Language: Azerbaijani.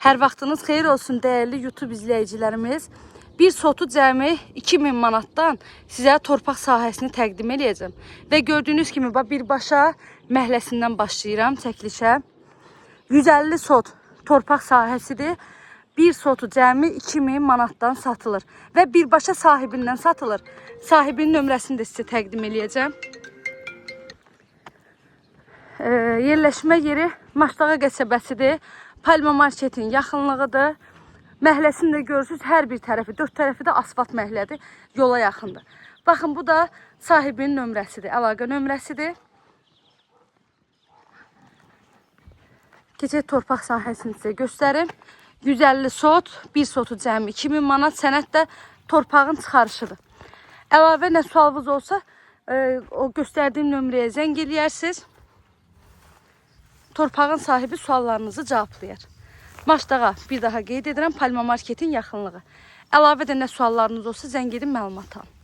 Hər vaxtınız xeyir olsun dəyərli YouTube izləyicilərimiz. Bir sotu cəmi 2000 manatdan sizə torpaq sahəsini təqdim eləyəcəm. Və gördüyünüz kimi bax birbaşa məhəlləsindən başlayıram çəkilişə. 150 sot torpaq sahəsidir. Bir sotu cəmi 2000 manatdan satılır və birbaşa sahibindən satılır. Sahibinin nömrəsini də sizə təqdim eləyəcəm. Yerləşmə yeri Maşdağa qəsəbəsidir. Palma marketin yaxınlığıdır. Məhəlləsini də görürsüz, hər bir tərəfi, dörd tərəfi də asfalt məhəllədir, yola yaxındır. Baxın, bu da sahibinin nömrəsidir, əlaqə nömrəsidir. Keçək torpaq sahəsini sizə göstərim. 150 sot, bir sotu cəmi 2000 manat, sənəd də torpağın çıxarışıdır. Əlavə nə sualınız olsa, o göstərdiyim nömrəyə zəng eləyərsiz. Torpağın sahibi suallarınızı cavablayar. Maşdağa bir daha qeyd edirəm, Palma marketin yaxınlığı. Əlavə də nə suallarınız olsa zəng edin, məlumat alın.